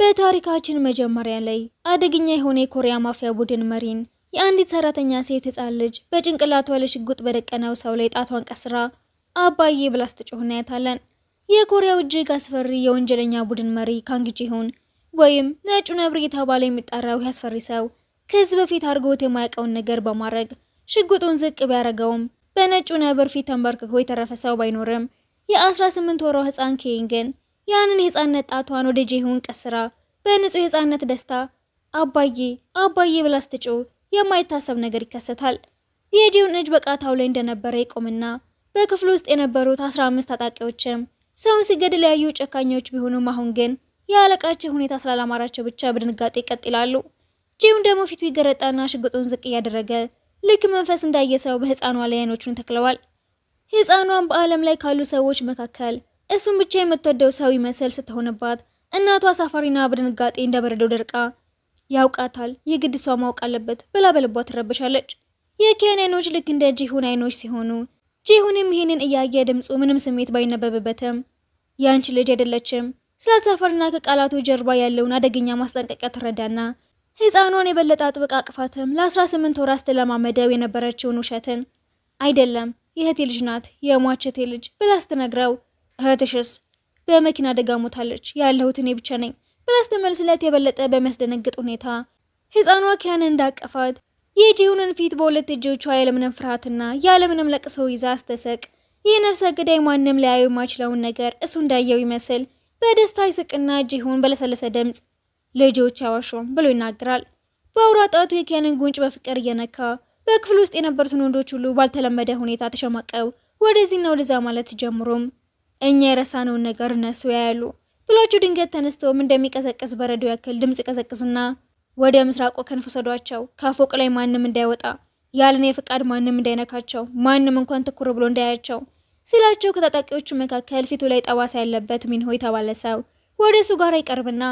በታሪካችን መጀመሪያ ላይ አደገኛ የሆነ የኮሪያ ማፊያ ቡድን መሪን የአንዲት ሰራተኛ ሴት ህፃን ልጅ በጭንቅላቷ ላይ ሽጉጥ በደቀነው ሰው ላይ ጣቷን ቀስራ አባዬ ብላ ስትጮህ እናያታለን። የኮሪያው እጅግ አስፈሪ የወንጀለኛ ቡድን መሪ ካንግ ጂሁን ወይም ነጩ ነብር እየተባለ የሚጠራው ይህ አስፈሪ ሰው ከዚህ በፊት አድርጎት የማያውቀውን ነገር በማድረግ ሽጉጡን ዝቅ ቢያደርገውም በነጩ ነብር ፊት ተንበርክኮ የተረፈ ሰው ባይኖርም፣ የ18 ወሯ ህፃን ኬን ግን ያንን የህፃንነት ጣቷን ወደ ጂሁን ቀስራ በንጹህ የህፃንነት ደስታ አባዬ፣ አባዬ ብላ ስትጮህ የማይታሰብ ነገር ይከሰታል። የጂሁን እጅ በቃታው ላይ እንደነበረ ይቆምና በክፍሉ ውስጥ የነበሩት 15 ታጣቂዎችም ሰውን ሲገድል ያዩ ጨካኞች ቢሆኑም አሁን ግን የአለቃቸው ሁኔታ ስላላማራቸው ብቻ በድንጋጤ ቀጥ ይላሉ። ጂሁን ደግሞ ፊቱ ይገረጣና ሽጉጡን ዝቅ እያደረገ ልክ መንፈስ እንዳየ ሰው በህፃኗ ላይ አይኖቹን ተክለዋል። ህፃኗን በዓለም ላይ ካሉ ሰዎች መካከል እሱን ብቻ የምትወደው ሰው ይመስል ስትሆንባት፣ እናቷ ሳፋሪና በድንጋጤ እንደበረደው ደርቃ ያውቃታል፣ የግድ እሷ ማወቅ አለበት ብላ በልቧ ትረበሻለች። የኪያን አይኖች ልክ እንደ ጂሁን አይኖች ሲሆኑ፣ ጂሁንም ይሄንን እያየ ድምፁ ምንም ስሜት ባይነበብበትም ያንቺ ልጅ አይደለችም ስላት ሳፋሪና ከቃላቱ ጀርባ ያለውን አደገኛ ማስጠንቀቂያ ትረዳና ህፃኗን የበለጠ አጥብቃ አቅፋትም ለ18 ወራት ስትለማመደው የነበረችውን ውሸትን አይደለም፣ የእህቴ ልጅ ናት፣ የሟች እህቴ ልጅ ብላ ስትነግረው፣ እህትሽስ? በመኪና አደጋ ሞታለች፣ ያለሁት እኔ ብቻ ነኝ ብላ ስትመልስለት፣ የበለጠ በሚያስደነግጥ ሁኔታ ህፃኗ ኪያንን እንዳቀፋት የጂሁንን ፊት በሁለት እጆቿ ያለምንም ፍርሃትና ያለምንም ለቅሶ ይዛ ስትስቅ፣ ይህ ነፍሰ ገዳይ ማንም ሊያየው የማይችለውን ነገር እሱ እንዳየው ይመስል በደስታ ይስቅና ጂሁን በለሰለሰ ድምፅ ልጆች አይዋሹም ብሎ ይናገራል። በአውራ ጣቱ የኪያንን ጉንጭ በፍቅር እየነካ በክፍል ውስጥ የነበሩትን ወንዶች ሁሉ ባልተለመደ ሁኔታ ተሸማቀው ወደዚህና ወደዛ ማለት ጀምሩም እኛ የረሳነውን ነገር እነሱ ያያሉ ብሏቸው ድንገት ተነስተውም እንደሚቀዘቅዝ በረዶ ያክል ድምጽ ይቀዘቅዝና ወደ ምስራቁ ክንፍ ውሰዷቸው፣ ከፎቅ ላይ ማንም እንዳይወጣ፣ ያለኔ ፍቃድ ማንም እንዳይነካቸው፣ ማንም እንኳን ትኩር ብሎ እንዳያቸው ሲላቸው፣ ከታጣቂዎቹ መካከል ፊቱ ላይ ጠባሳ ያለበት ሚንሆ የተባለ ሰው ወደ እሱ ጋር ይቀርብና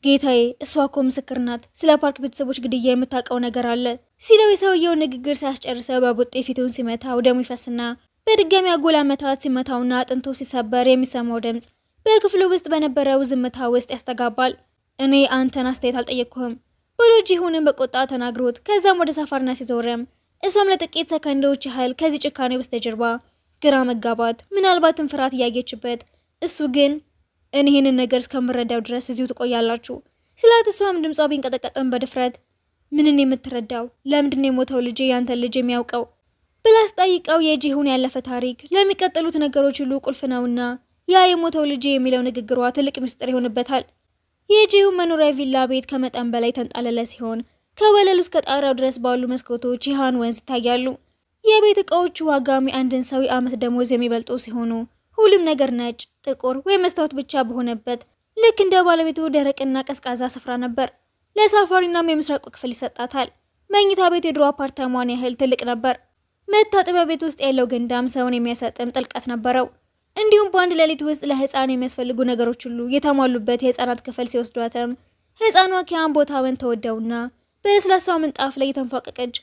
ጌታዬ፣ እሷ እኮ ምስክር ናት፣ ስለ ፓርክ ቤተሰቦች ግድያ የምታውቀው ነገር አለ ሲለው፣ የሰውየውን ንግግር ሳያስጨርሰው በቡጢ ፊቱን ሲመታው ደሙ ይፈስና በድጋሚ አጎላመታት ሲመታውና አጥንቱ ሲሰበር የሚሰማው ድምፅ በክፍሉ ውስጥ በነበረው ዝምታ ውስጥ ያስተጋባል። እኔ አንተን አስተያየት አልጠየቅኩህም ብሎ ጂሁንን በቁጣ ተናግሮት ከዛም ወደ ሳፋሪና ሲዞርም፣ እሷም ለጥቂት ሰከንዶች ያህል ከዚህ ጭካኔ በስተጀርባ ግራ መጋባት፣ ምናልባትም ፍርሃት እያየችበት፣ እሱ ግን እኔ ይህንን ነገር እስከምረዳው ድረስ እዚሁ ትቆያላችሁ ስላት፣ እሷም ድምጿ ቢንቀጠቀጥም በድፍረት ምንን የምትረዳው? ለምንድን የሞተው ልጅ ያንተን ልጅ የሚያውቀው? ብላ ስጠይቀው፣ የጂሁን ያለፈ ታሪክ ለሚቀጥሉት ነገሮች ሁሉ ቁልፍ ነውና ያ የሞተው ልጅ የሚለው ንግግሯ ትልቅ ምስጢር ይሆንበታል። የጂሁን መኖሪያ ቪላ ቤት ከመጠን በላይ ተንጣለለ ሲሆን ከወለሉ እስከ ጣሪያው ድረስ ባሉ መስኮቶች የሃን ወንዝ ይታያሉ። የቤት እቃዎቹ ዋጋም የአንድን ሰው የዓመት ደሞዝ የሚበልጡ ሲሆኑ ሁሉም ነገር ነጭ፣ ጥቁር ወይም መስታወት ብቻ በሆነበት ልክ እንደ ባለቤቱ ደረቅና ቀዝቃዛ ስፍራ ነበር። ለሳፋሪናም የምስራቁ ክፍል ይሰጣታል። መኝታ ቤቱ የድሮ አፓርታማን ያህል ትልቅ ነበር። መታጠቢያ ቤት ውስጥ ያለው ገንዳም ሰውን የሚያሰጥም ጥልቀት ነበረው። እንዲሁም በአንድ ሌሊት ውስጥ ለህፃን የሚያስፈልጉ ነገሮች ሁሉ የተሟሉበት የህፃናት ክፍል ሲወስዷትም፣ ህፃኗ ኪያን ቦታውን ተወደውና በለስላሳው ምንጣፍ ላይ የተንፏቀቀች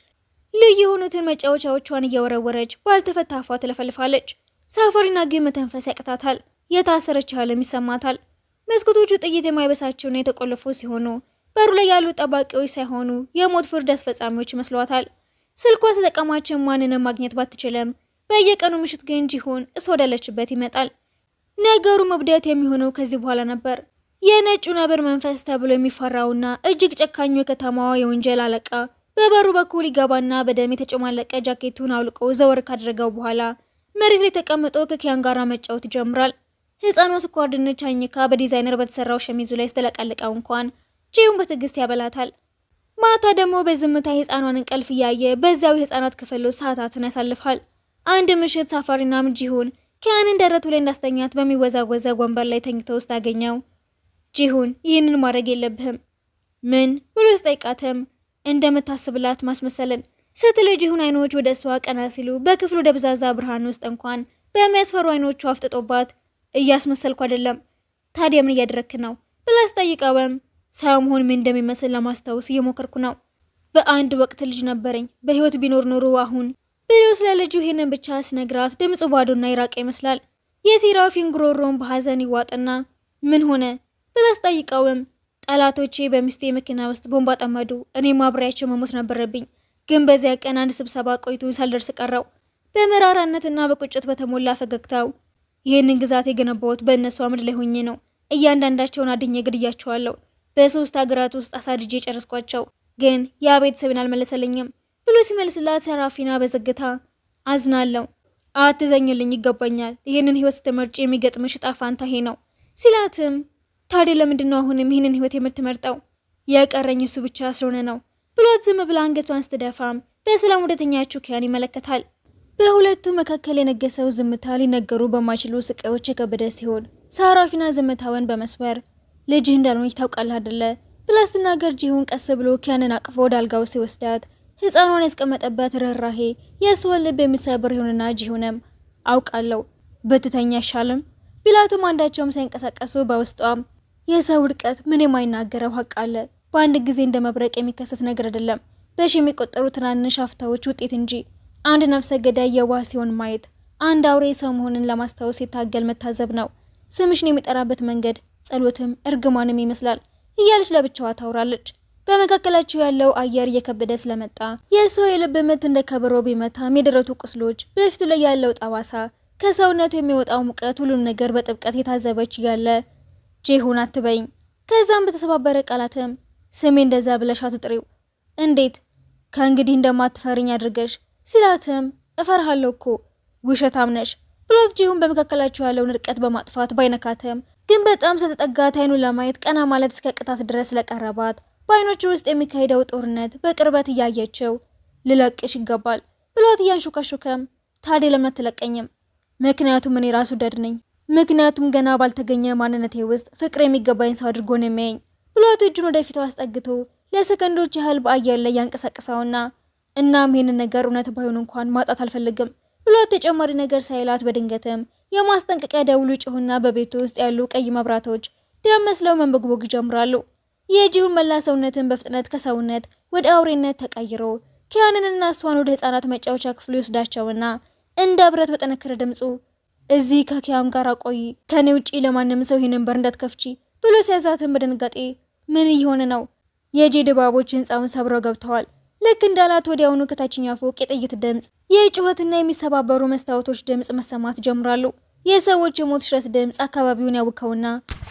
ልዩ የሆኑትን መጫወቻዎቿን እየወረወረች ባልተፈታ አፏ ትለፈልፋለች። ሳፋሪና ግን መተንፈስ ያቅታታል። የታሰረች ያህልም ይሰማታል። መስኮቶቹ ጥይት የማይበሳቸውና የተቆለፉ ሲሆኑ በሩ ላይ ያሉ ጠባቂዎች ሳይሆኑ የሞት ፍርድ አስፈጻሚዎች ይመስሏታል። ስልኳን ስትጠቀማቸው ማንንም ማግኘት ባትችልም በየቀኑ ምሽት ግን ጂሁን እሷ ወዳለችበት ይመጣል። ነገሩ መብደት የሚሆነው ከዚህ በኋላ ነበር። የነጩ ነብር መንፈስ ተብሎ የሚፈራውና እጅግ ጨካኙ የከተማዋ የወንጀል አለቃ በበሩ በኩል ይገባና በደም የተጨማለቀ ጃኬቱን አውልቆ ዘወር ካደረገው በኋላ መሬት ላይ ተቀምጦ ከኪያን ጋር መጫወት ይጀምራል። ህፃኗ ስኳር ድንች አኝካ በዲዛይነር በተሰራው ሸሚዙ ላይ ስትለቀልቀው እንኳን ጂሁን በትዕግስት ያበላታል። ማታ ደግሞ በዝምታ የህፃኗን እንቅልፍ እያየ በዚያው የህፃናት ክፍል ሰዓታትን ያሳልፋል። አንድ ምሽት ሳፋሪናም ጂሁን ኪያንን ደረቱ ላይ እንዳስተኛት በሚወዛወዘው ወንበር ላይ ተኝተው ስታገኘው፣ ጂሁን፣ ይህንን ማድረግ የለብህም። ምን? ብሎ ስጠይቃትም፣ እንደምታስብላት ማስመሰልን ስትል ጂሁን አይኖች ወደ እሷ ቀና ሲሉ በክፍሉ ደብዛዛ ብርሃን ውስጥ እንኳን በሚያስፈሩ አይኖቹ አፍጥጦባት፣ እያስመሰልኩ አይደለም። ታዲያ ምን እያደረግክ ነው? ብላ ስጠይቀውም፣ ሰው መሆን ምን እንደሚመስል ለማስታወስ እየሞከርኩ ነው። በአንድ ወቅት ልጅ ነበረኝ። በህይወት ቢኖር ኖሮ አሁን ብሎ ስለ ልጁ ይሄንን ብቻ ስነግራት ድምፁ ባዶና የራቀ ይመስላል። የሲራፊን ጉሮሮን በሀዘን ይዋጥና ምን ሆነ? ብላ ስጠይቀውም፣ ጠላቶቼ በሚስቴ መኪና ውስጥ ቦምብ አጠመዱ። እኔም አብሬያቸው መሞት ነበረብኝ። ግን በዚያ ቀን አንድ ስብሰባ ቆይቶ ሳልደርስ ቀረው። በመራራነትና በቁጭት በተሞላ ፈገግታው ይህንን ግዛት የገነባሁት በእነሱ አምድ ላይ ሆኜ ነው። እያንዳንዳቸውን አድኜ ግድያቸዋለሁ። በሶስት ሀገራት ውስጥ አሳድጄ ጨረስኳቸው። ግን ያ ቤተሰብን አልመለሰልኝም ብሎ ሲመልስላት ሰራፊና በዝግታ አዝናለሁ፣ አትዘኝልኝ፣ ይገባኛል። ይህንን ህይወት ስትመርጭ የሚገጥምሽ ዕጣ ፋንታ ይሄ ነው ሲላትም ታዲያ ለምንድን ነው አሁንም ይህንን ህይወት የምትመርጠው? የቀረኝ እሱ ብቻ ስለሆነ ነው ብሏት ዝም ብላ አንገቷን ስትደፋም በሰላም ወደተኛችው ኪያን ይመለከታል። በሁለቱ መካከል የነገሰው ዝምታ ሊነገሩ በማይችሉ ስቃዮች የከበደ ሲሆን ሳራፊና ዝምታውን በመስበር ልጅህ እንዳልሆነች ታውቃለህ አደለ ብላ ስትናገር ጂሁን ቀስ ብሎ ኪያንን አቅፎ ወደ አልጋው ሲወስዳት ህፃኗን ያስቀመጠበት ርኅራሄ የእሱን ልብ የሚሰብር ይሁንና ጂሁንም አውቃለሁ ብትተኛ አይሻልም ቢላትም አንዳቸውም ሳይንቀሳቀሱ በውስጧም የሰው ውድቀት ምን የማይናገረው ሀቅ አለ። በአንድ ጊዜ እንደ መብረቅ የሚከሰት ነገር አይደለም፣ በሺ የሚቆጠሩ ትናንሽ አፍታዎች ውጤት እንጂ። አንድ ነፍሰ ገዳይ የዋህ ሲሆን ማየት፣ አንድ አውሬ ሰው መሆንን ለማስታወስ የታገል መታዘብ ነው። ስምሽን የሚጠራበት መንገድ ጸሎትም እርግማንም ይመስላል እያለች ለብቻዋ ታውራለች። በመካከላቸው ያለው አየር እየከበደ ስለመጣ የሰው የልብ ምት እንደ ከበሮ ቢመታም የደረቱ ቁስሎች፣ በፊቱ ላይ ያለው ጠባሳ፣ ከሰውነቱ የሚወጣው ሙቀት፣ ሁሉም ነገር በጥብቀት የታዘበች እያለ ጄሁን አትበይኝ። ከዛም በተሰባበረ ቃላትም ስሜ እንደዛ ብለሽ አትጥሪው፣ እንዴት ከእንግዲህ እንደማትፈሪኝ አድርገሽ ሲላትም እፈርሃለሁ እኮ ውሸታም ነሽ ብሎት ጄሁን በመካከላቸው ያለውን ርቀት በማጥፋት ባይነካትም ግን በጣም ስለተጠጋት አይኑን ለማየት ቀና ማለት እስከ ቅጣት ድረስ ስለቀረባት በአይኖቹ ውስጥ የሚካሄደው ጦርነት በቅርበት እያየችው ልለቅሽ ይገባል ብሎት እያንሾካሾከም ታዲያ ለምን አትለቀኝም? ምክንያቱም እኔ ራስ ወዳድ ነኝ። ምክንያቱም ገና ባልተገኘ ማንነቴ ውስጥ ፍቅር የሚገባኝ ሰው አድርጎ ነው የሚያየኝ ብሎት እጁን ወደፊቱ አስጠግቶ ለሰከንዶች ያህል በአየር ላይ ያንቀሳቀሰውና እናም ይህንን ነገር እውነት ባይሆን እንኳን ማጣት አልፈልግም ብሎት ተጨማሪ ነገር ሳይላት በድንገትም የማስጠንቀቂያ ደውሉ ይጮህና በቤቱ ውስጥ ያሉ ቀይ መብራቶች ደም መስለው መንቦግቦግ ይጀምራሉ። የጂሁን መላ ሰውነትን በፍጥነት ከሰውነት ወደ አውሬነት ተቀይሮ ኪያንንና እሷን ወደ ህፃናት መጫወቻ ክፍሉ ይወስዳቸውና እንደ ብረት በጠነከረ ድምፁ እዚህ ከኪያም ጋር ቆይ፣ ከኔ ውጪ ለማንም ሰው ይህንን በር እንዳትከፍቺ ብሎ ሲያዛትን በድንጋጤ ምን እየሆነ ነው? የጄ ድባቦች ህንፃውን ሰብረው ገብተዋል። ልክ እንዳላት ወዲያውኑ ከታችኛው ፎቅ የጥይት ድምፅ፣ የጩኸትና የሚሰባበሩ መስታወቶች ድምፅ መሰማት ጀምራሉ። የሰዎች የሞት ሽረት ድምፅ አካባቢውን ያውከውና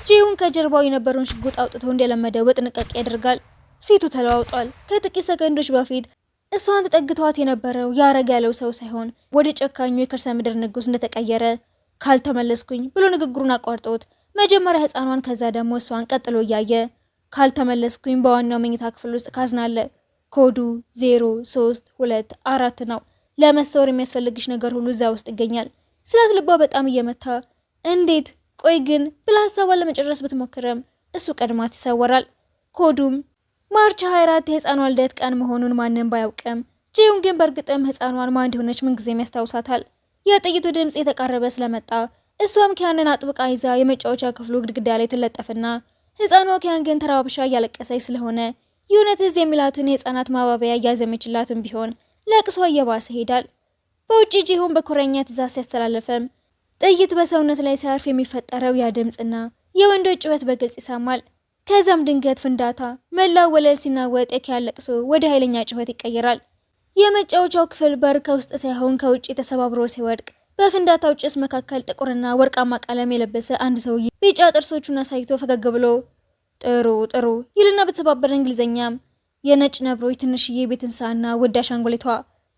ጂሁን ከጀርባው የነበረውን ሽጉጥ አውጥቶ እንደለመደው በጥንቃቄ ያደርጋል። ፊቱ ተለዋውጧል። ከጥቂት ሰከንዶች በፊት እሷን ተጠግቷት የነበረው ያረግ ያለው ሰው ሳይሆን ወደ ጨካኙ የከርሰ ምድር ንጉስ እንደተቀየረ ካልተመለስኩኝ ብሎ ንግግሩን አቋርጦት መጀመሪያ ህፃኗን ከዛ ደግሞ እሷን ቀጥሎ እያየ ካልተመለስኩኝ በዋናው መኝታ ክፍል ውስጥ ካዝና አለ። ኮዱ 0324 ነው። ለመሰወር የሚያስፈልግሽ ነገር ሁሉ እዛ ውስጥ ይገኛል ስላት ልቧ በጣም እየመታ እንዴት ቆይ ግን ብላ ሀሳቧን ለመጨረስ ብትሞክርም እሱ ቀድማት ይሰወራል። ኮዱም March 24 የህፃኗ ልደት ቀን መሆኑን ማንም ባያውቅም ጂሁን ግን በእርግጥም ህፃኗን ማን እንደሆነች ምንጊዜም ያስታውሳታል። የጥይቱ ድምፅ የተቃረበ ስለመጣ እሷም ኪያንን አጥብቃ ይዛ የመጫወቻ ክፍሉ ግድግዳ ላይ ትለጠፍና ህፃኗ ኪያን ግን ተራብሻ እያለቀሰች ስለሆነ የሆነ ትዝ የሚላትን የህፃናት ማባበያ እያዘመችላትም ቢሆን ለቅሷ እየባሰ ሄዳል። በውጭ ጂሁን በኮረኛ ትእዛዝ ሲያስተላለፈም ጥይት በሰውነት ላይ ሲያርፍ የሚፈጠረው ያ ድምፅና የወንዶች ጩኸት በግልጽ ይሰማል። ከዛም ድንገት ፍንዳታ፣ መላው ወለል ሲናወጥ የኪያን ለቅሶ ወደ ኃይለኛ ጩኸት ይቀየራል። የመጫወቻው ክፍል በር ከውስጥ ሳይሆን ከውጭ ተሰባብሮ ሲወድቅ በፍንዳታው ጭስ መካከል ጥቁርና ወርቃማ ቀለም የለበሰ አንድ ሰውዬ ቢጫ ጥርሶቹን አሳይቶ ፈገግ ብሎ ጥሩ ጥሩ ይልና በተሰባበረ እንግሊዝኛም የነጭ ነብሮች ትንሽዬ ቤት እንስሳና ውድ አሻንጉሊቷ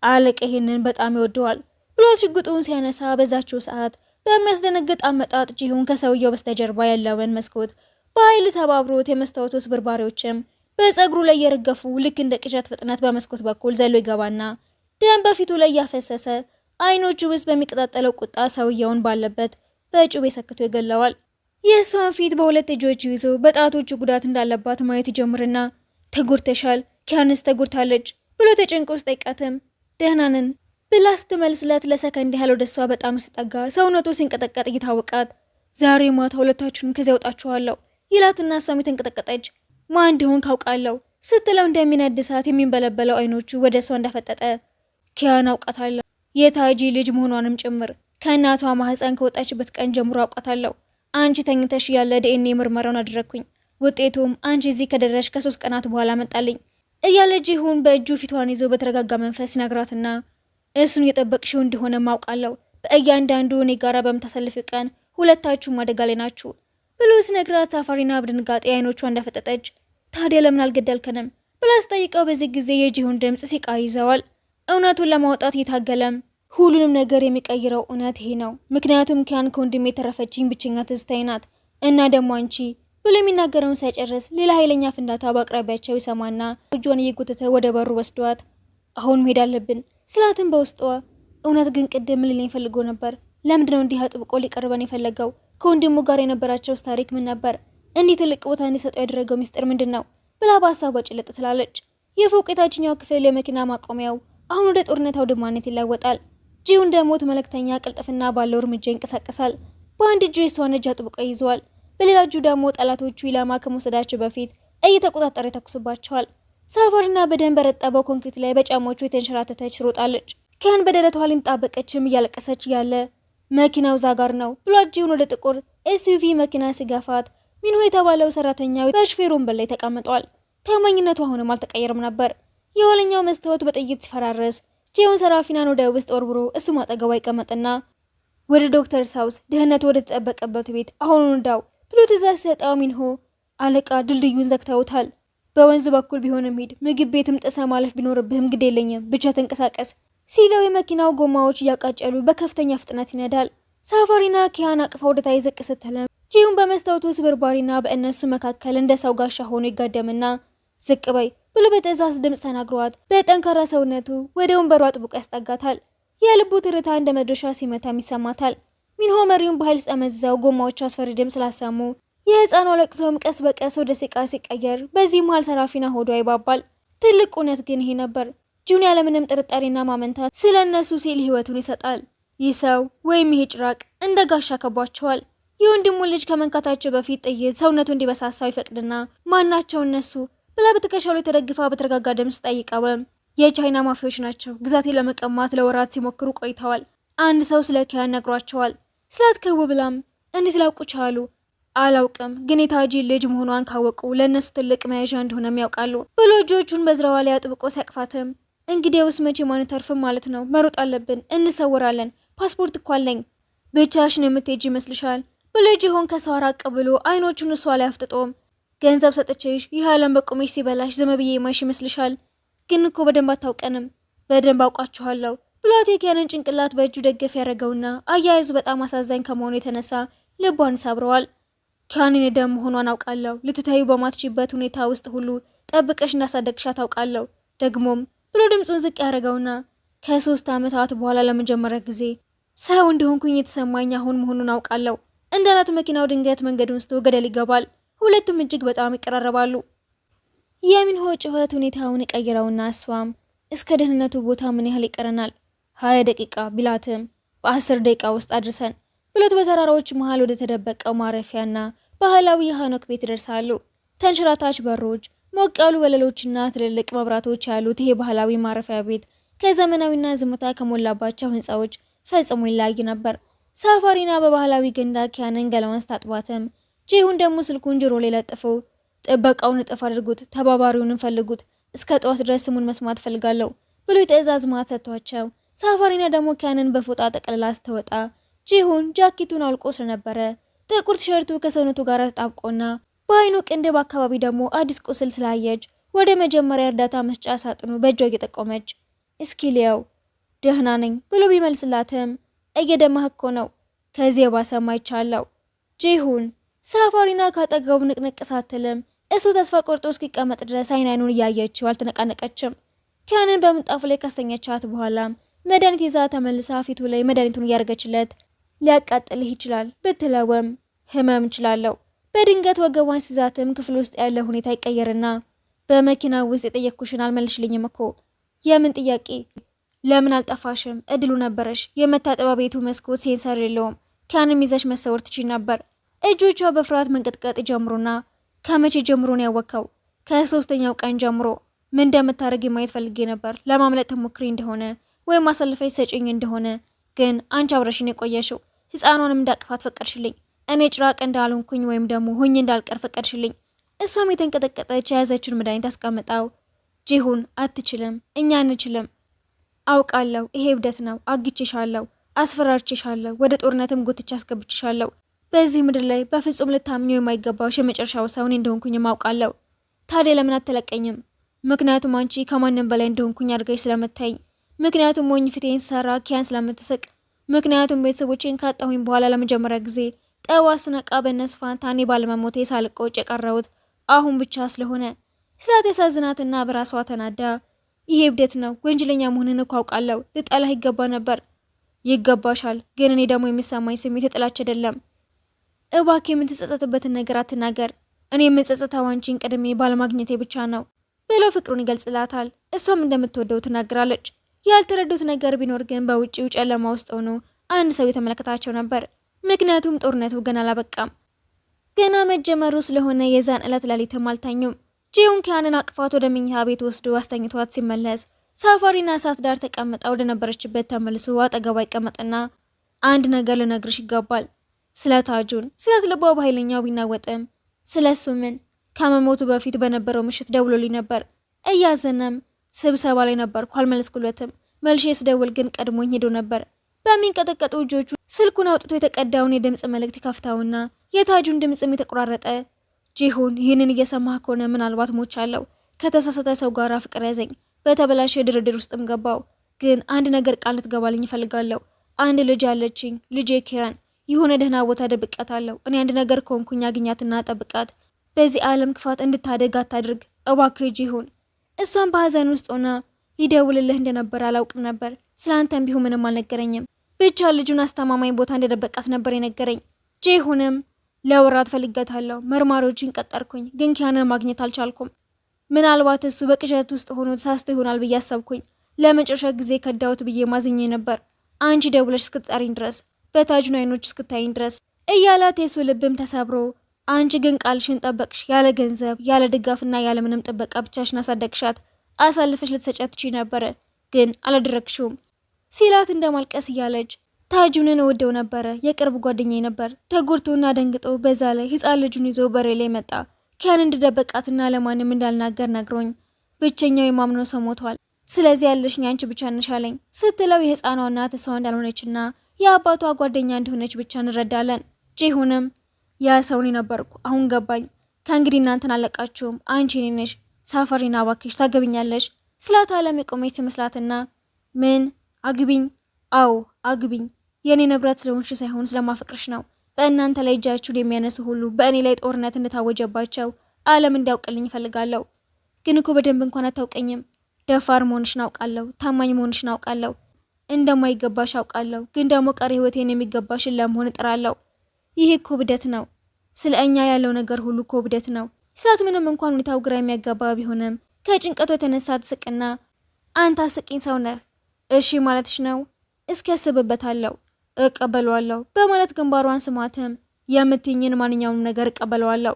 አለቃ ይሄንን በጣም ይወደዋል ብሎ ሽጉጡን ሲያነሳ በዛችው ሰዓት በሚያስደነግጥ አመጣጥ ጂሁን ከሰውየው በስተጀርባ ያለውን መስኮት በኃይል ሰባብሮት የመስታወቱ ስብርባሪዎችም በፀጉሩ ላይ የረገፉ ልክ እንደ ቅዠት ፍጥነት በመስኮት በኩል ዘሎ ይገባና ደም በፊቱ ላይ ያፈሰሰ አይኖቹ ውስጥ በሚቀጣጠለው ቁጣ ሰውየውን ባለበት በጩቤ ሰክቶ ይገለዋል። የእሷን ፊት በሁለት እጆቹ ይዞ በጣቶቹ ጉዳት እንዳለባት ማየት ይጀምርና ተጎድተሻል፣ ኪያንስ ተጎድታለች ብሎ ተጨንቆ ሲጠይቃትም ደህና ነን ብላ ስትመልስለት ለሰከንድ ያህል ወደ እሷ በጣም ስጠጋ ሰውነቱ ሲንቀጠቀጥ እየታወቃት ዛሬ ማታ ሁለታችሁንም ከዚያ ያውጣችኋለሁ ይላትና እሷም የተንቀጠቀጠች ማን እንደሆን ካውቃለሁ ስትለው እንደሚነድ እሳት የሚንበለበለው አይኖቹ ወደ እሷ እንዳፈጠጠ ኪያን አውቃታለሁ የታጂ ልጅ መሆኗንም ጭምር ከእናቷ ማህፀን ከወጣችበት ቀን ጀምሮ አውቃታለሁ። አንቺ ተኝተሽ ያለ ዲኤንኤ ምርመራውን አደረግኩኝ። ውጤቱም አንቺ እዚህ ከደረሽ ከ3 ቀናት በኋላ መጣልኝ እያለ ጂሁን በእጁ ፊቷን ይዞ በተረጋጋ መንፈስ ይነግራትና እሱን እየጠበቅሽው እንደሆነ ማውቃለሁ። በእያንዳንዱ እኔ ጋራ በምታሳልፊው ቀን ሁለታችሁም አደጋ ላይ ናችሁ ብሎ ሲነግራት ሳፋሪና በድንጋጤ አይኖቿ እንዳፈጠጠች ታዲያ ለምን አልገደልከንም ብላ ስጠይቀው በዚህ ጊዜ የጂሁን ድምፅ ሲቃ ይዘዋል። እውነቱን ለማውጣት እየታገለም ሁሉንም ነገር የሚቀይረው እውነት ይሄ ነው። ምክንያቱም ኪያን ከወንድሜ የተረፈችኝ ብቸኛ ትዝታዬ ናት እና ደግሞ አንቺ ብሎ የሚናገረውን ሳይጨርስ ሌላ ኃይለኛ ፍንዳታ በአቅራቢያቸው ይሰማና እጇን እየጎተተ ወደ በሩ ወስዷት አሁን መሄድ አለብን ስላትን በውስጧ እውነት ግን ቅድም ሊለኝ ፈልጎ ነበር። ለምንድነው እንዲህ አጥብቆ ሊቀርበን የፈለገው? ከወንድሙ ጋር የነበራቸውስ ታሪክ ምን ነበር? እንዲህ ትልቅ ቦታ እንዲሰጠው ያደረገው ሚስጥር ምንድን ነው? ብላ በሀሳቧ ጭልጥ ትላለች። የፎቅ የታችኛው ክፍል የመኪና ማቆሚያው አሁን ወደ ጦርነት አውድማነት ይለወጣል። ጂሁን እንደ ሞት መልእክተኛ ቅልጥፍና ባለው እርምጃ ይንቀሳቀሳል። በአንድ እጁ የሷን እጅ አጥብቆ ይዘዋል። በሌላ እጁ ደግሞ ጠላቶቹ ኢላማ ከመውሰዳቸው በፊት እየተቆጣጠረ ይተኩስባቸዋል። ሳፋሪና በደም በረጠበው ኮንክሪት ላይ በጫማዎቹ የተንሸራተተች ሮጣለች። ኪያን በደረቷ ላይ ጣበቀችም እያለቀሰች ያለ መኪናው ዛጋር ነው ብሎ ጂሁን ወደ ጥቁር SUV መኪና ሲገፋት ሚንሆ የተባለው ሰራተኛ በሹፌሩ ወንበር ላይ ተቀምጧል። ታማኝነቱ አሁንም አልተቀየረም ነበር። የኋለኛው መስታወት በጥይት ሲፈራረስ ጂሁን ሰራፊናን ወደ ውስጥ ወርውሮ እሱም አጠገቧ ይቀመጥና ወደ ዶክተር ሳውስ ደህንነቱ ወደ ተጠበቀበት ቤት አሁኑን ንዳው ብሎ ትእዛዝ ሲሰጠው ሚንሆ አለቃ ድልድዩን ዘግተውታል። በወንዙ በኩል ቢሆንም ሂድ፣ ምግብ ቤትም ጥሰህ ማለፍ ቢኖርብህም ግድ የለኝም ብቻ ተንቀሳቀስ ሲለው የመኪናው ጎማዎች እያቃጨሉ በከፍተኛ ፍጥነት ይነዳል። ሳፋሪና ኪያን አቅፋ ወደ ታች ዝቅ ስትልም ጂሁን በመስታወቱ ስብርባሪና በእነሱ መካከል እንደ ሰው ጋሻ ሆኖ ይጋደምና ዝቅ በይ ብሎ በትዕዛዝ ድምፅ ተናግሯት በጠንካራ ሰውነቱ ወደ ወንበሩ አጥብቆ ያስጠጋታል። የልቡ ትርታ እንደ መዶሻ ሲመታም ይሰማታል። ሚንሆ መሪውን በኃይል ሲጠመዝዘው ጎማዎቹ አስፈሪ ድምፅ ስላሰሙ የህፃኗ ለቅሶም ቀስ በቀስ ወደ ሲቃ ሲቀየር፣ በዚህ መሃል ሰራፊና ሆዷ ይባባል። ትልቅ እውነት ግን ይሄ ነበር። ጂሁን ያለምንም ጥርጣሬና ማመንታት ስለ እነሱ ሲል ህይወቱን ይሰጣል። ይህ ሰው ወይም ይሄ ጭራቅ እንደ ጋሻ ከቧቸዋል። የወንድሙ ልጅ ከመንካታቸው በፊት ጥይት ሰውነቱ እንዲበሳሳው ይፈቅድና ማናቸው እነሱ ብላ በትከሻው ላይ ተደግፋ በተረጋጋ ድምፅ ጠይቀውም የቻይና ማፊያዎች ናቸው። ግዛቴ ለመቀማት ለወራት ሲሞክሩ ቆይተዋል። አንድ ሰው ስለ ኪያን ነግሯቸዋል። ስላት ክው ብላም እንዴት ላውቁ ቻሉ? አላውቅም፣ ግን የታጂ ልጅ መሆኗን ካወቁ ለእነሱ ትልቅ መያዣ እንደሆነም ያውቃሉ ብሎ እጆቹን በዝራዋ ላይ አጥብቆ ሲያቅፋትም እንግዲያውስ መቼም አንተርፍም ማለት ነው። መሮጥ አለብን፣ እንሰወራለን። ፓስፖርት እኮ አለኝ። ብቻሽን የምትሄጂ ይመስልሻል? ብሎ ጂሆን ከሰው ራቅ ብሎ አይኖቹን እሷ ላይ አፍጥጦም ገንዘብ ሰጥቼሽ ይህ ዓለም በቁምሽ ሲበላሽ ዝም ብዬ የማይሽ ይመስልሻል? ግን እኮ በደንብ አታውቀንም። በደንብ አውቃችኋለሁ ብሏት የኪያንን ጭንቅላት በእጁ ደገፍ ያደረገውና አያያዙ በጣም አሳዛኝ ከመሆኑ የተነሳ ልቧን ሰብረዋል። ኪያንን የደም መሆኗን አውቃለሁ። ልትታዩ በማትችበት ሁኔታ ውስጥ ሁሉ ጠብቀሽ እንዳሳደግሻት አውቃለሁ። ደግሞም ብሎ ድምፁን ዝቅ ያደረገውና ከ3 ዓመታት በኋላ ለመጀመሪያ ጊዜ ሰው እንደሆንኩኝ የተሰማኝ አሁን መሆኑን አውቃለሁ እንዳላት መኪናው ድንገት መንገዱን ስቶ ገደል ይገባል። ሁለቱም እጅግ በጣም ይቀራረባሉ። የሚንሆ ጩኸት ሁኔታውን ይቀይረውና እሷም እስከ ደህንነቱ ቦታ ምን ያህል ይቀረናል? 20 ደቂቃ ቢላትም በ10 ደቂቃ ውስጥ አድርሰን ብሎት በተራራዎች መሀል ወደ ተደበቀው ማረፊያና ባህላዊ የሃኖክ ቤት ይደርሳሉ። ተንሸራታች በሮች፣ ሞቅ ያሉ ወለሎችና ትልልቅ መብራቶች ያሉት ይሄ ባህላዊ ማረፊያ ቤት ከዘመናዊና ዝምታ ከሞላባቸው ህንፃዎች ፈጽሞ ይለያይ ነበር። ሳፋሪና በባህላዊ ገንዳ ኪያንን ገላዋን ስታጥባትም ጄሁን ደግሞ ስልኩን ጆሮ ላይ ለጥፎ ጥበቃውን እጥፍ አድርጉት፣ ተባባሪውን ፈልጉት፣ እስከ ጠዋት ድረስ ስሙን መስማት ፈልጋለሁ ብሎ የትዕዛዝ ማት ሰጥቷቸው ሳፋሪና ደግሞ ኪያንን በፎጣ ጠቅልላ ስትወጣ ጂሁን ጃኬቱን አውልቆ ስለነበረ ጥቁር ቲሸርቱ ከሰውነቱ ጋር ተጣብቆና በአይኑ ቅንድብ አካባቢ ደግሞ አዲስ ቁስል ስላየች ወደ መጀመሪያ እርዳታ መስጫ ሳጥኑ በእጇ እየጠቆመች እስኪ ልየው ደህና ነኝ ብሎ ቢመልስላትም እየደማህ እኮ ነው፣ ከዚህ የባሰም አይቻለሁ። ጂሁን ሳፋሪና ካጠገቡ ንቅንቅ ሳትልም እሱ ተስፋ ቆርጦ እስኪቀመጥ ድረስ አይን አይኑን እያየችው አልተነቃነቀችም። ኪያንን በምንጣፉ ላይ ካስተኛቻት በኋላ መድኃኒት ይዛ ተመልሳ ፊቱ ላይ መድኃኒቱን እያደረገችለት ሊያቃጥልህ ይችላል ብትለውም ህመም እችላለሁ። በድንገት ወገቧን ሲዛትም ክፍል ውስጥ ያለ ሁኔታ ይቀየርና በመኪና ውስጥ የጠየቅኩሽን አልመልሽልኝም እኮ። የምን ጥያቄ? ለምን አልጠፋሽም? እድሉ ነበረሽ። የመታጠቢያ ቤቱ መስኮት sensor የለውም። ኪያንም ይዘሽ መሰወር ትችይ ነበር። እጆቿ በፍርሃት መንቀጥቀጥ ጀምሩና ከመቼ ጀምሮ ነው ያወቅከው? ከሶስተኛው ቀን ጀምሮ። ምን እንደምታደርጊ ማየት ፈልጌ ነበር። ለማምለጥ ትሞክሪ እንደሆነ ወይም አሳልፈሽ ሰጪኝ እንደሆነ ግን አንቺ አብረሽን የቆየሽው ህፃኗንም እንዳቅፋት ፈቀድሽልኝ። እኔ ጭራቅ እንዳልሆንኩኝ ወይም ደግሞ ሁኝ እንዳልቀር ፈቀድሽልኝ። እሷም የተንቀጠቀጠች የያዘችውን መድኃኒት አስቀምጣው ጂሁን አትችልም፣ እኛ አንችልም፣ አውቃለሁ፣ ይሄ እብደት ነው። አግቼሻለሁ፣ አስፈራርቼሻለሁ፣ ወደ ጦርነትም ጎትቼ አስገብቼሻለሁ። በዚህ ምድር ላይ በፍጹም ልታምኚው የማይገባሽ የመጨረሻው ሰው እኔ እንደሆንኩኝም አውቃለሁ። ታዲያ ለምን አትለቀኝም? ምክንያቱም አንቺ ከማንም በላይ እንደሆንኩኝ አድርገሽ ስለምታይኝ፣ ምክንያቱም ሞኝ ፊቴን ሰራ ኪያን ስለምትስቅ፣ ምክንያቱም ቤተሰቦቼን ካጣሁኝ በኋላ ለመጀመሪያ ጊዜ ጠዋት ስነቃ በእነሱ ፋንታ እኔ ባለመሞቴ ሳልቆጭ የቀረሁት አሁን ብቻ ስለሆነ ስላት ያሳዝናትና በራሷ ተናዳ ይሄ እብደት ነው፣ ወንጀለኛ መሆንን እኮ አውቃለሁ፣ ልጠላህ ይገባ ነበር። ይገባሻል፣ ግን እኔ ደግሞ የሚሰማኝ ስሜት የጥላች አይደለም። እባክህ የምትጸጸትበትን ነገር አትናገር። እኔ የምጸጸተው አንቺን ቀድሜ ባለማግኘቴ ብቻ ነው ብሎ ፍቅሩን ይገልጽላታል። እሷም እንደምትወደው ትናገራለች። ያልተረዱት ነገር ቢኖር ግን በውጭው ጨለማ ውስጥ ሆኖ አንድ ሰው የተመለከታቸው ነበር። ምክንያቱም ጦርነቱ ገና አላበቃም፣ ገና መጀመሩ ስለሆነ የዛን ዕለት ሌሊትም አልተኙም። ጂሁን ኪያንን አቅፋት ወደ መኝታ ቤት ወስዶ አስተኝቷት ሲመለስ ሳፋሪና እሳት ዳር ተቀምጣ ወደ ነበረችበት ተመልሶ አጠገቧ ይቀመጥና አንድ ነገር ልነግርሽ ይገባል ስለ ታጁን ስላት ልቧ በኃይለኛው ቢናወጥም ስለ እሱ ምን ከመሞቱ በፊት በነበረው ምሽት ደውሎልኝ ነበር። እያዘነም ስብሰባ ላይ ነበርኩ፣ አልመለስኩለትም። መልሼ ስደውል ግን ቀድሞኝ ሄዶ ነበር። በሚንቀጠቀጡ እጆቹ ስልኩን አውጥቶ የተቀዳውን የድምፅ መልእክት ከፍታውና የታጁን ድምፅም የተቆራረጠ ጂሁን፣ ይህንን እየሰማህ ከሆነ ምናልባት ሞቻለሁ። ከተሳሳተ ሰው ጋር ፍቅር ያዘኝ፣ በተበላሸ ድርድር ውስጥም ገባው። ግን አንድ ነገር ቃል ልትገባልኝ እፈልጋለሁ። አንድ ልጅ አለችኝ፣ ልጄ ኪያን። የሆነ ደህና ቦታ ደብቃታለሁ። እኔ አንድ ነገር ከሆንኩኝ አግኛትና ጠብቃት። በዚህ ዓለም ክፋት እንድታደግ አታድርግ እባክህ ጂሁን። እሷን በሀዘን ውስጥ ሆና ሊደውልልህ እንደነበር አላውቅም ነበር። ስለ አንተም ቢሆን ምንም አልነገረኝም። ብቻ ልጁን አስተማማኝ ቦታ እንደደበቃት ነበር የነገረኝ። ጂሁንም ለወራት ፈልጋታለሁ፣ መርማሪዎችን ቀጠርኩኝ፣ ግን ኪያንን ማግኘት አልቻልኩም። ምናልባት እሱ በቅዠት ውስጥ ሆኖ ተሳስቶ ይሆናል ብዬ አሰብኩኝ። ለመጨረሻ ጊዜ ከዳሁት ብዬ ማዝኜ ነበር፣ አንቺ ደውለሽ እስክትጠሪኝ ድረስ፣ በታጁን አይኖች እስክታይኝ ድረስ እያላት የሱ ልብም ተሰብሮ አንቺ ግን ቃልሽን ጠበቅሽ። ያለ ገንዘብ ያለ ድጋፍና ያለ ምንም ጥበቃ ብቻሽን አሳደግሻት። አሳልፈሽ ልትሰጫት ትችይ ነበረ፣ ግን አላደረግሽውም ሲላት እንደማልቀስ እያለች ታጁንን እወደው ነበረ፣ የቅርብ ጓደኛዬ ነበር። ተጎድቶና ደንግጦ በዛ ላይ ሕፃን ልጁን ይዞ በሬ ላይ መጣ። ኪያን እንድደበቃትና ለማንም እንዳልናገር ነግሮኝ ብቸኛው የማምነው ሰው ሞቷል። ስለዚህ ያለሽኝ አንቺ ብቻ ነሽ አለኝ ስትለው የሕፃኗ እናት እሷ እንዳልሆነችና የአባቷ ጓደኛ እንደሆነች ብቻ እንረዳለን። ጂሁንም ያ ሰው እኔ ነበርኩ፣ አሁን ገባኝ። ከእንግዲህ እናንተን አለቃችሁም፣ አንቺ እኔ ነሽ። ሳፈሪና እባክሽ ታገብኛለሽ ስላት አለም የቆመች ትመስላትና ምን አግቢኝ? አዎ አግቢኝ፣ የእኔ ንብረት ስለሆንሽ ሳይሆን ስለማፈቅርሽ ነው። በእናንተ ላይ እጃችሁን የሚያነሱ ሁሉ በእኔ ላይ ጦርነት እንደታወጀባቸው ዓለም እንዲያውቅልኝ እፈልጋለሁ። ግን እኮ በደንብ እንኳን አታውቀኝም። ደፋር መሆንሽን አውቃለሁ፣ ታማኝ መሆንሽን አውቃለሁ፣ እንደማይገባሽ አውቃለሁ። ግን ደግሞ ቀሪ ህይወቴን የሚገባሽን ለመሆን እጥራለሁ። ይህ እኮ እብደት ነው። ስለ እኛ ያለው ነገር ሁሉ እኮ እብደት ነው ስላት ምንም እንኳን ሁኔታው ግራ የሚያጋባ ቢሆንም ከጭንቀቱ የተነሳ ትስቅና አንተ አስቂኝ ሰው ነህ፣ እሺ ማለትሽ ነው? እስኪ ያስብበታለሁ፣ እቀበለዋለሁ በማለት ግንባሯን ስማትም የምትኝን ማንኛውም ነገር እቀበለዋለሁ።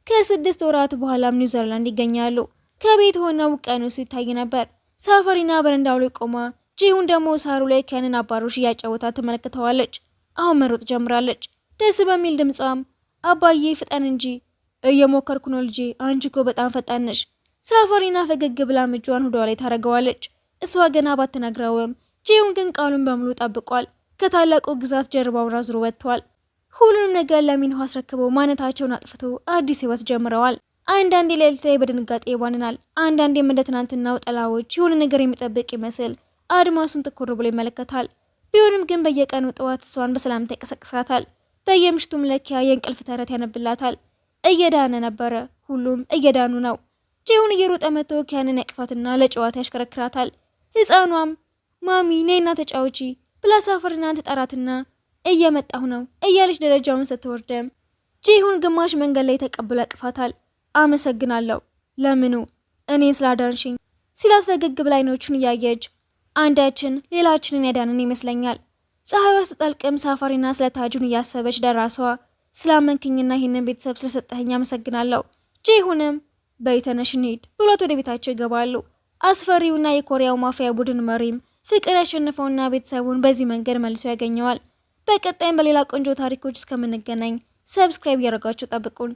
ከ6 ወራት በኋላም ኒውዚላንድ ይገኛሉ። ከቤት ሆነው ቀኑሱ ይታይ ነበር። ሳፈሪና በረንዳው ላይ ቆማ ጂሁን ደግሞ ሳሩ ላይ ከንን አባሮሽ እያጫወታት ትመለከተዋለች። አሁን መሮጥ ጀምራለች። ደስ በሚል ድምጿም አባዬ ፍጠን እንጂ እየሞከርኩ ነው ልጄ፣ አንቺ እኮ በጣም ፈጣን ነሽ። ሳፈሪና ፈገግ ብላ እጇን ሆዷ ላይ ታደርገዋለች። እሷ ገና ባትነግረውም ጂሁን ግን ቃሉን በሙሉ ጠብቋል። ከታላቁ ግዛት ጀርባውን አዙሮ ወጥቷል። ሁሉንም ነገር ለሚንሆ አስረክበው ማንነታቸውን አጥፍቶ አዲስ ህይወት ጀምረዋል። አንዳንዴ ሌሊት ላይ በድንጋጤ ይባንናል። አንዳንዴም እንደ ትናንትናው ጠላዎች የሆነ ነገር የሚጠብቅ ይመስል አድማሱን ትኩር ብሎ ይመለከታል። ቢሆንም ግን በየቀኑ ጠዋት እሷን በሰላምታ ይቀሰቅሳታል። በየምሽቱም ለኪያ የእንቅልፍ ተረት ያነብላታል። እየዳነ ነበረ። ሁሉም እየዳኑ ነው። ጂሁን እየሮጠ መጥቶ ኪያንን ያቅፋትና ለጨዋታ ያሽከረክራታል። ህፃኗም ማሚ ነይና ተጫውቺ ብላ ሳፈርናን ትጠራትና እየመጣሁ ነው እያለች ደረጃውን ስትወርደም ጂሁን ግማሽ መንገድ ላይ ተቀብሎ ያቅፋታል። አመሰግናለሁ። ለምኑ? እኔን ስላዳንሽኝ ሲላት ፈገግ ብላ አይኖቹን እያየች አንዳችን ሌላችንን ያዳንን ይመስለኛል። ፀሐይዋ ስትጠልቅም ሳፋሪና ስለ ታጁን እያሰበች ደራሷ ስላመንክኝና ይህንን ቤተሰብ ስለሰጠኸኝ አመሰግናለሁ። ጂሁንም በይ ተነሽ እንሂድ ብሏት ወደ ቤታቸው ይገባሉ። አስፈሪውና የኮሪያው ማፊያ ቡድን መሪም ፍቅር ያሸንፈውና ቤተሰቡን በዚህ መንገድ መልሶ ያገኘዋል። በቀጣይም በሌላ ቆንጆ ታሪኮች እስከምንገናኝ subscribe እያደረጋችሁ ጠብቁን።